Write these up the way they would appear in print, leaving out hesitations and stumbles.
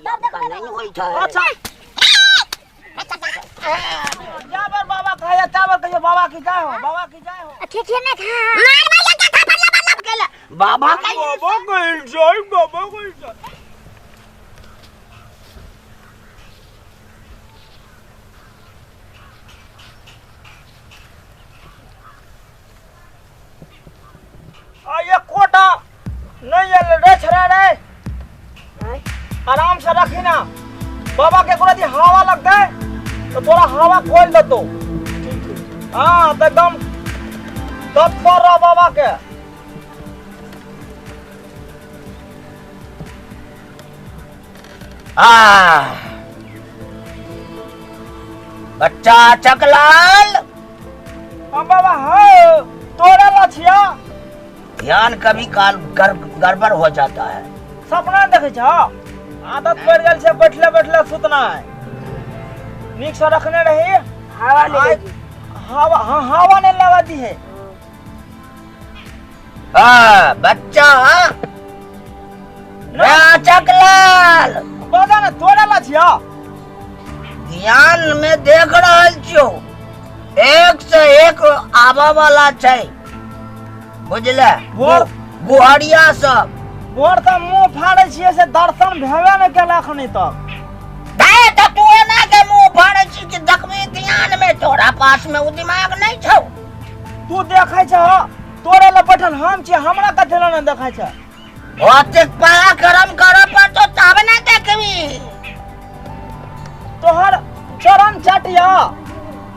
धिया पुता नहीं होइ छै। अच्छा, जा बार बाबा कहैया ता बार कहियो बाबा की जय हो, बाबा की जय हो। ठीक है ना खा मार मार का थापड़ लबा लब केला। बाबा का बाबा की जय, बाबा की जय। आ ये कोटा नहीं आयल रे छरा रे, आराम से रखी ना। बाबा के कोनो हवा लगते तो तोरा हवा खोल देतो। हाँ तो एकदम तत्पर रह बाबा के। आ बच्चा चकलाल। हाँ बाबा, हाँ तोरा लछिया। ध्यान कभी काल गड़बड़ हो जाता है। सपना देखे छ, आदत पड़ गेल छै बैठले बैठले सुतना है। नीक से रखने रही। हवा ले आइ- हवा, हाँ हवा नहीं लगा दी है। हाँ बच्चा रे चकलाल। बाबा ने तोरा लछिया। ध्यान में देख रहल छियो, एक से एक आबऽ वाला छै, बुझले? गुहरिया सब। भोर तऽ मुंह फाड़ै छियै से दर्शन भेबे नहि केला अखनी तक। दाय तऽ तू एना के मुंह फाड़ै छी कि देखबी ध्यान में तोरा पास में उ दिमाग नहीं छौ। तू देखै छह, तोरे लए बैठल हम छियै, हमरा कथी लए नहि देखै छह? ओतेक पराक्रम करऽ पड़तौ तब ने देखबी। तोहर चरण चटिया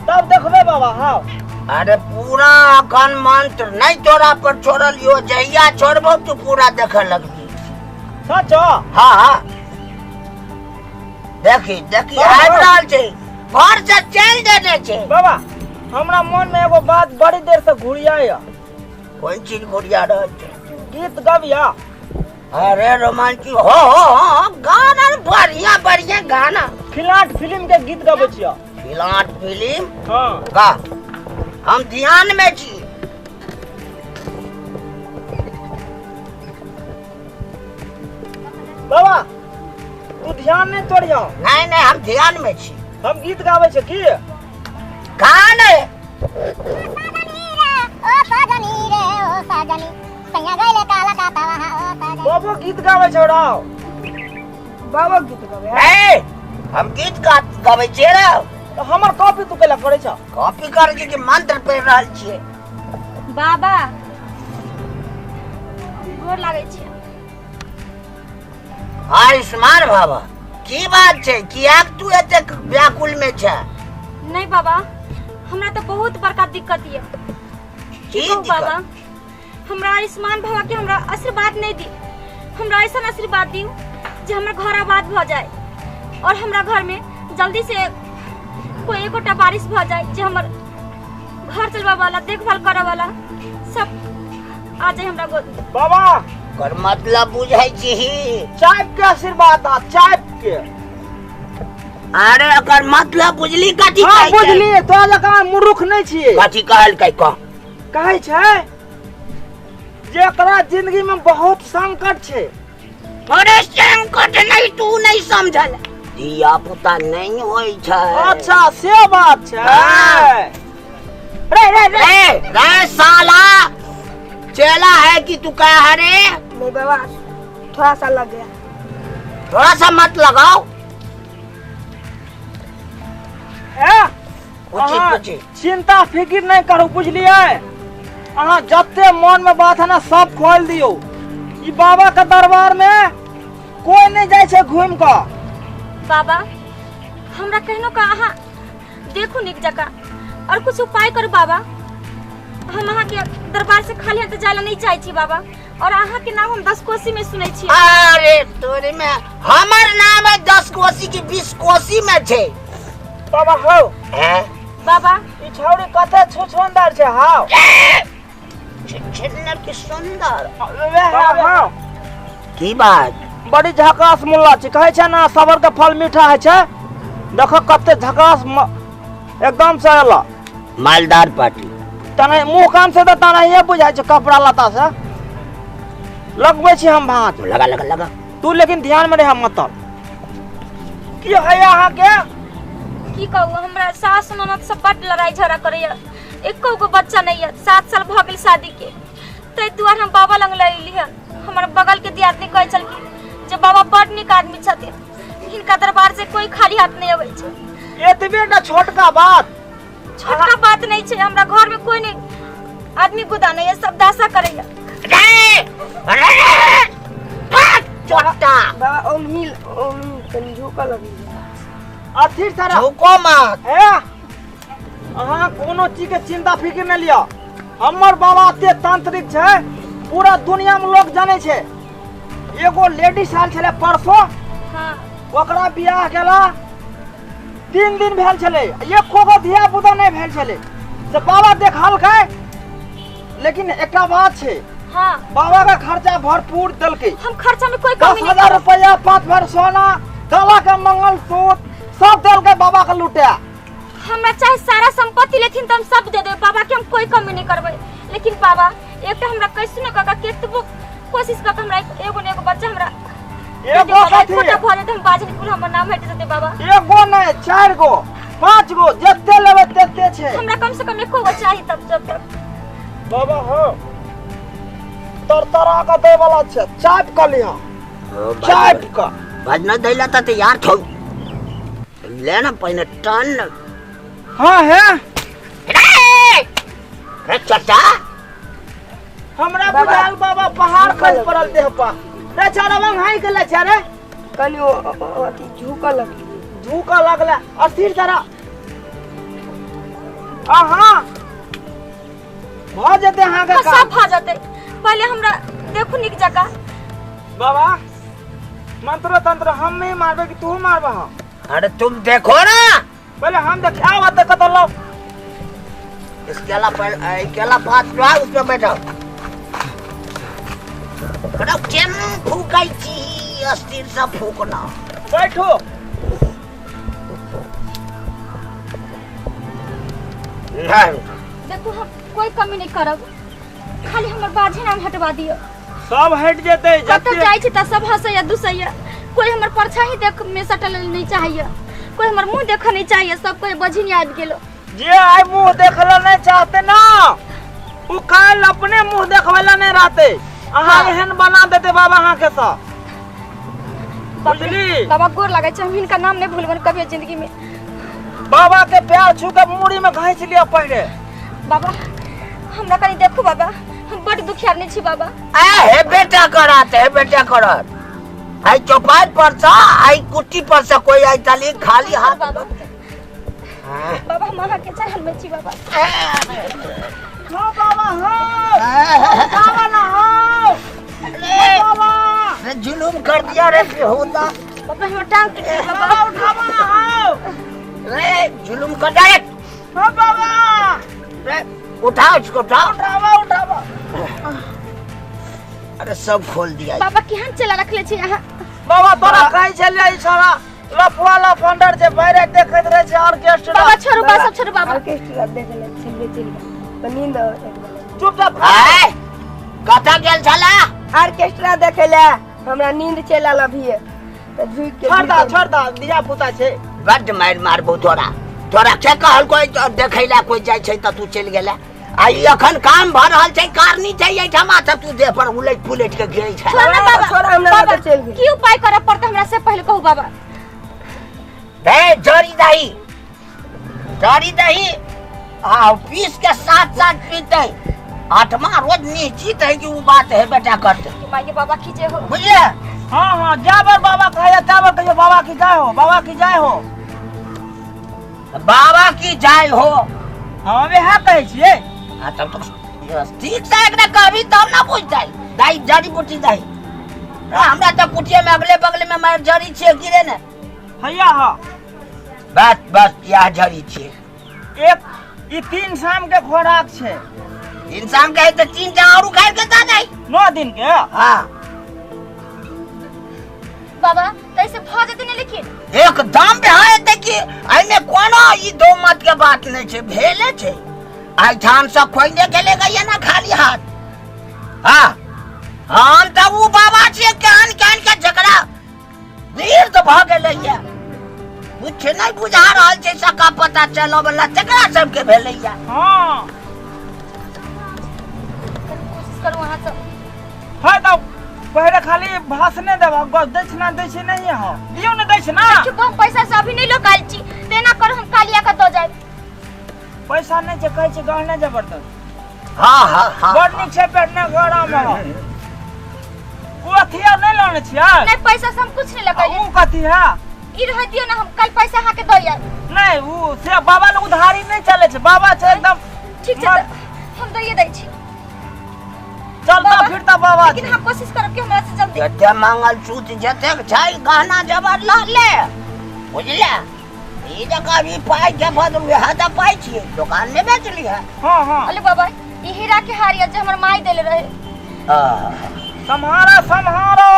तब देखबे बाबा। हाँ अरे पूरा अखन मंत्र नहीं तोरा पर छोड़ल यो, जहिया छोड़बो तू पूरा देखे लगबी। सच? हाँ हाँ देखी देखी आबि रहल छै, घर से चलि देने छै। बाबा हमरा मन में एगो बात बड़ी देर से घुरिया। कोन चीज घुरिया रहल छै? गीत गबिया। अरे रोमांची हो हो हो गाना, बढ़िया बढ़िया गाना। फिलाट फिल्म के गीत गबै छियै। फिलाट फिल्म? हाँ। गा, हम ध्यान में छी। बाबा तू ध्यान नहीं तोड़िया। नहीं नहीं हम ध्यान में छी। हम गीत गाबै छियै की? गा नहीं। ओ सजनी रे, ओ सजनी, सैया गइले काला काता वहाँ, ओ सजनी। बाबो गीत गाबै छौ राव। बाबा गीत गाबै। ए, हम गीत गाबै छियै रे। तऽ हमर कॉपी तू कैला करै छौ? कॉपी कर के मंत्र पढ़ि रहल छियै। बाबा गोर लागै छियै। आयुष्मान बाबा की बात छै, कियाक तू एतेक व्याकुल में छै? नहीं बाबा, हमरा तो बहुत बड़का दिक्कत ये। की कहू बाबा, दिक्कत? हमरा आयुष्मान बाबा के हमरा आशीर्वाद नहीं दी, हमरा ऐसा आशीर्वाद दियो जे हमर घर आबाद भ जाए और हमरा घर में जल्दी से कोई एकोटा बारिश भ जाए जे हमर घर चलबा वाला, देखभाल करे वाला सब आ जाए हमरा गोद में। बाबा कर मतलब बुझै छी? चाय के आशीर्वाद आ, चाय के। अरे एकर मतलब बुझली कथी? हाँ कहै छै? बुझली, तोरा जकाँ मूर्ख नहीं छियै। कथी कहलकै कह? कहै छै जेकरा जिंदगी में बहुत संकट छै। अरे संकट नहीं, तू नहीं समझल, धिया पुता नहीं होइ छै। अच्छा से बात छै। हाँ। रे रे रे रे रे साला चेला है कि तू क्या है रे? नहीं बाबा, थोड़ा सा लग गया। थोड़ा सा मत लगाओ। ए, पूछी अहाँ पूछी। चिंता फिक्र नहीं करू, बुझलियै? अहाँ जते मन में बात है ना सब खोल दियौ। ई बाबा के दरबार में कोई नहीं जाइ छै घूम के। बाबा हमरा कहनो का अहाँ देखू निक जकाँ और कुछ उपाय करू बाबा। हम अहाँ के दरबार से खाली हाथ जाय ला नहीं चाहे छी बाबा, और अहाँ के नाम हम 10 कोसी में सुनै छी। अरे तोरे में हमर नाम है 10 कोसी की 20 कोसी में छै। बाबा हौ। हैं? बाबा ई छौड़ी कते छुछुंदर छै। हौ छुछुंदर की सुंदर। बाबा हौ। की बात? बड़ी झकास मुल्ला छै, कहै छै ना सबर के फल मीठा होइ छै। देखो कते झकास एकदम से एला। मालदार पार्टी। तने मुंह कान से तऽ तनहिए बुझाइ छै, कपड़ा लत्ता से लगबै छी हम भाँज। लगा लगा लगा तू लेकिन ध्यान में रह मतलब। की है अहाँके? की कहू, हमरा सास ननद सब बड लड़ाई झगड़ा करैया, एको गो बच्चा नहीं है, 7 साल भऽ गेल शादी के, ताहि दुआरे हम बाबा लग लैली हन। हमर बगल के दियादनी कहै छलखिन जे बाबा बड नीक आदमी छथिन, हिनका दरबार से कोई खाली हाथ नहीं अबै छै। एतबे टा छोटका बात? छोटका बात नहीं छै, हमरा घर में कोई नहीं आदमी गुदा नहीं है, सब दासा करैया। रे चोटा बाबा ओंघी ओंघी कनी झोंका लगी। अथी सारा झुको मत। हे अहाँ कोनो चीज के चिंता फिक्र नहीं लिअ, हमर बाबा एते तांत्रिक छै, पूरा दुनिया में लोग जाने छै। एगो लेडीज आयल छलै परसों, हाँ, ओकरा बियाह केला 3 दिन भेल छलै, एको गो धिया पुता नहीं भेल छलै, से बाबा देखलकै। लेकिन एकटा बात छै, हाँ, बाबा का खर्चा भरपूर देलकै, हम खर्चा में कोई दस कमी नहीं हजार करब। रुपया, 5 भर सोना, गला के मंगलसूत्र सब देलकै बाबा के लुटा। हमरा चाहे सारा संपत्ति लेथिन तो हम सब दे देबै बाबा के, हम कोई कमी नहीं करबै। लेकिन बाबा एकटा हमरा कैसनो न कऽ केतबो कोशिश कऽ के हमरा एगो ने एगो बच्चा हमरा दे एगो दियौ बाबा, कथी? एकोटा भऽ जेतै हम बाजनी कुल हमर नाम हटि जेतै बाबा। एगो नहीं, 4 गो 5 गो जते लेबै तते छै। हमरा कम से कम एको गो चाही तब जब तक। बाबा हो तरतरा के दै वाला छै, चाप कऽ लिह, चाप कऽ। भजना दैला त तैयार थौ, ले ना पहिने टन। हाँ है रे रे चचा, हमरा बुझायल बाबा पहाड़ खसि पड़ल देह पर। रे चरवा हाई गेलै छै रे। कनी अथी झुकऽ लगली। झुकऽ लगलै अस्थिर तरह। अहाँ भऽ जेतै अहाँके हाँ, काम। सब भऽ जेतै, पहिले हमरा देखू नीक जकाँ। बाबा मंत्र तंत्र हम नहीं मारबे कि तू मारबा? अरे तुम देखो ना, पहले हम देखाओ त कत लो। इस केला पर केला पात जो है उसमें बैठो। अरे केम फूकै छी, अस्थिर से फूकना। बैठो। नहीं देखू हम कोई कमी नहीं करब, खाली हमर बाझे नाम हटवा दियौ। सब हट जेतै। कतौ जाइ छी तऽ सब हँसैया दुसैया, कोई हमर परछाई देख में सटल नहीं चाहिए, कोई हमर मुंह देखऽ नहीं चाहिए, सब कोई बझिनी आबि गेलो। जे आइ मुंह देखला नहीं चाहते ना, उ काल्हि अपने मुंह देखबै ला नहीं रहते। अहाँ एहन बना देते बाबा अहाँ के सब। बुझली? बाबा गोर लागै छै, हम हिनका नाम नहीं भूलबनि कभी जिंदगी में। बाबा के प्यार छू के मुड़ी में घैंच लिअ पहिले। बाबा हमरा कनी देखू बाबा, हम बड दुखियारनी छी बाबा। ए हे बेटा करत, हे बेटा करत, आई चौपाल पर से आई कुट्टी पर से कोई आई ताली खाली हाथ। बाबा बाबा हम अहाँ के चरण में छी बाबा। हाँ बाबा हाँ बाबा ना हाँ बाबा रे जुलूम कर दिया रे बेहुदा। बाबा हमर टांग टूट गेल बाबा। बाबा उठावा ना हाँ रे जुलूम कर दिया रे। हाँ बाबा रे उठाओ इसको, उठाओ उठावा उठावा। अरे सब खोल दिया। बाबा केहन चला रखले छी अहाँ? बाबा तोरा कहै छलियै ई छोरा लफुआ लफंडर जे बाहर देखैत रहै छै ऑर्केस्ट्रा। बाबा छोड़ू बा, सब छोड़ू बाबा। ऑर्केस्ट्रा देख ले छलियै चलि गेल नींद एक चुपचाप। ए कतऽ गेल छला? ऑर्केस्ट्रा देखे ले हमरा नींद चलि आयल अभिये तऽ झुकि के छोड़ दा छोड़ दा, धिया पुता छै। बड्ड मारि मारबौ तोरा, तोरा के कहल कोई देखै ला कोई जाइ छै तऽ तू चलि गेला। आ ई अखन काम भऽ रहल छै, कारनी छै एहिठाम, तऽ तू देह पर उलटि पुलटि के गिरै छै। छोड़ ना बाबा, छोड़, हमरा बाबा, लग चलि गेल। की उपाय करऽ पड़तै हमरा से पहिले कहू बाबा। हे जड़ी दही, जड़ी दही आ पीस के साथ साथ पीते, आठमा रोज निश्चित है कि वो बात है बेटा करते। माय बाबा की जे हो। बुझलिए? हाँ हाँ, जा बार बाबा कहे ता बार कहियो बाबा की जय हो, बाबा की जय हो, बाबा की जय हो। हम इएह कहै छियै। हाँ तब तो ठीक से एकरा कहबी तब ना बुझतै। दाई जड़ी बूटी दही हमरा तऽ कुटिया में अगले बगले में मार जड़ी छियै गिरे ने। हैया हाँ बस बस इएह जड़ी छियै। एक ई 3 शाम के खोराक छै। 3 शाम के है तऽ 3 टा और उखाड़ के दऽ दही। 9 दिन के। हाँ बाबा तैसे भऽ जेतै ने? लेकिन एकदम भए जेतै कि एहिमे कोनो ई दो मत के बात नहि छै, भेले छै। एहिठाम से खोइने गेले गैया ना खाली हाथ। हाँ हम तऽ उ बाबा छियै केहन केहन के झगड़ा दीर्घ भऽ गेलैया। किछु नहि बुझा रहल छै। सका पता चलऽ वाला तकरा सबके भेलैया। हाँ कोशिश करू अहाँ सब। है तऽ पहिले खाली भाषणे देबह, दक्षिणा दै छै नहीं हो, दियौ ने दक्षिणा। देखियौ हम पैसा से अभी नहीं लोकायल छी, तेना करू हम कालिया के दऽ जायब। पैसा नहीं छै, कहै छै गहने जबरदस्त। हाँ हाँ हाँ बड़ नीक छै पहिरने गरम हो। ओ अथी आर नहि लाने छियै? नहीं, पैसा से हम कुछ नहीं आ लगैले। ऊ कथी है? ई रह दियौ ना, हम कल पैसा अहाँ के दऽ आयब। नहीं, ऊ से बाबा लोग उधारी नहीं चले छै, बाबा छै एकदम। ठीक छै, तऽ हम दैये दै छी। चलता बाबा, फिरता बाबा लेकिन छै। हम कोशिश करब कि हमरा से जल्दी जते मंगलसूत्र जतेक छै गहना जबर लऽ ले, बुझले? ई जे कभी पाइ के बदलू है तऽ पाइ छियै, दोकान नहि बेचली है। हाँ हाँ। अरे बाबा, ई हीरा के हार जे हमर माई देले रहे। आह। सम्हारा सम्हारो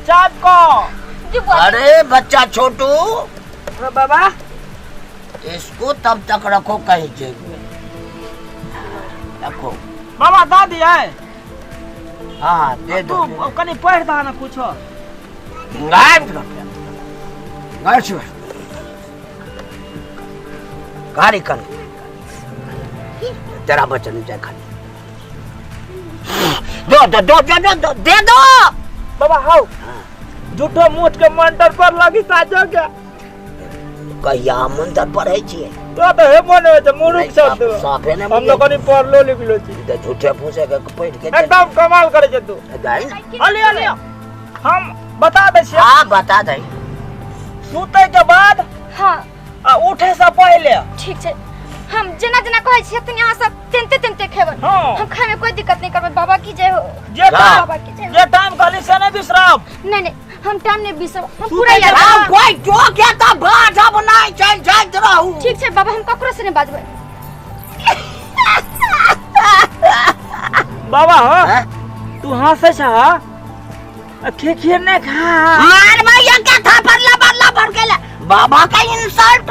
चाप को। जी बुआ। अरे बच्चा छोटू। हाँ बाबा। इसको तब तक रखो कहीं जेब में रखो। बाबा दा दिया। हाँ दे दो। तू कनी पढ़ दा ना कुछो। गाड़ी कर तेरा बचन जाए खाली दो दो दो दो दो दो दे दो। बाबा हाउ झूठो मूठ के मंत्र पर लगी साजो के। कहिया हम मंत्र पढ़ै छियै? तो तो हे मन होइ छै मूर्ख सब तू। साफे नहि हम तो बुझै। कनी पढ़लो लिखलो छी। तऽ झूठे फूसे के पढ़ के एकदम कमाल करे छै तू। जाय ने। अली अली हम बता दै छियै। हाँ बता दे। सुतै के बाद हाँ आ उठे से पहिले। ठीक छै, हम जेना जेना कहै छियै तनी अहाँ सब तेनते तेनते खेबै। हाँ। हम खाय में कोई दिक्कत नहीं करबै। बाबा की जय हो। जे टाइम बाबा की जय हो। जे टाइम कहली से नहीं बिसरब। नहीं नहीं, हम टाइम नहीं बिसरब, हम सुतै पूरा के याद बाद आब कोई टोके तऽ बाजब नहि, चलि जाइत रहू। ठीक छै बाबा, हम ककरो से नहीं बाजबै। बाबा हो हैं? तू हंसै छ खीर नहीं खा। मार भैया के थापड़ लबर लबर के ले। बाबा का इंसल्ट,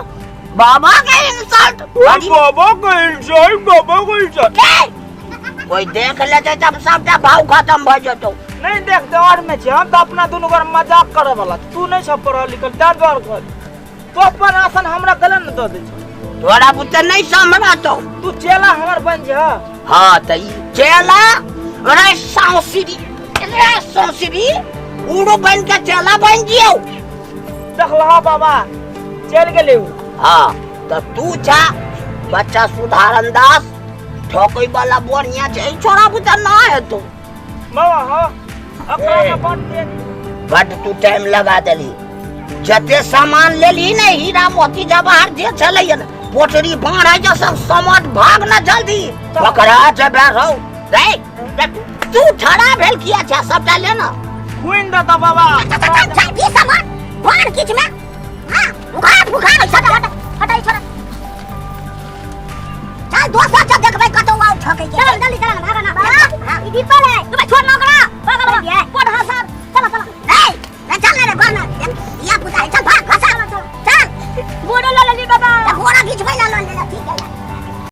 बाबा का इंसल्ट। बाबा का इंसल्ट, बाबा का इंसल्ट। के कोई देख लेते तब सबटा भाव खत्म भ जेतौ। नहीं देखते और में छे, हम तो अपना दुनू घर मजाक करे वाला। तू नहीं सब पढ़ल लिखल तैं द्वार कर तो अपन आसन हमरा गले न दऽ दै छौ। तोरा बुते नहीं सम्हरतौ। तू चेला हमर बन जा। हाँ त ई चेला रे सौंसरी, रे सौंसरी उड़ो बन के चेला बन जियौ। देखलह बाबा चल गेलै उ। हाँ त तू छा बच्चा सुधारन दास ठोकै वाला बढ़िया छै, छोरा बुते ना हेतौ। बाबा हो ओकरा में बड़ तेज। बड तू टाइम लगा देली। जते सामान लेली ने हीरा मोती जवाहर जे छलैया ने पोटरी बांधै जे सब समट भाग ना जल्दी पकड़ा जेबे रौ। रे तू ठड़ा भेल किया छै? सबटा ले ना। खुइन देता बाबा। चल भी सामान बांध किछ में। हां उघार उघार छोटा हटा हटा छोड़ा। चल दोसर से देखबै कतौ आउ ठकै के। चल जल्दी चल ना, भागा ना। हां ई दीपल है।